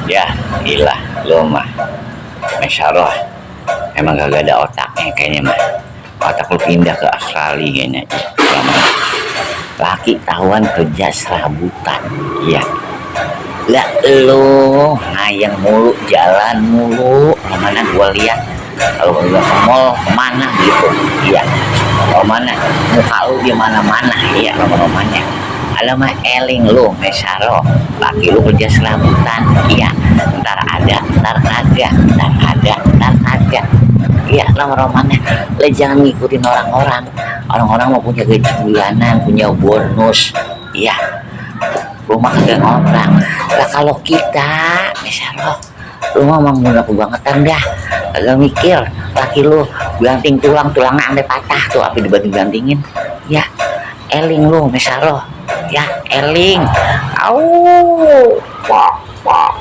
Ya ilah lo mah Maysaroh emang gak ada otaknya kayaknya mah. Otak lu pindah ke Australia kayaknya. Laki tahuan kerja serabutan. Iya lah lo ngayang mulu, jalan mulu kemana gua lihat. Kalau udah ke mall kemana gitu. Iya mana muka lu di mana-mana. Iya romanya alamak eling lu Maysaroh, laki lu kerja serabutan. Iya ntar ada ntar kagak, ntar ada ntar kagak. Iya romannya lo jangan ngikutin orang-orang mau punya gaji bulanan, punya bonus. Iya rumah kagak ngontrak lah. Kalau kita Maysaroh rumah emang bener kebangetan dah, kagak mikir laki lu banting tulangnya sampai patah tuh apa dibanting-bantingin. Ya eling lu Maysaroh, ya eling. Au, wah.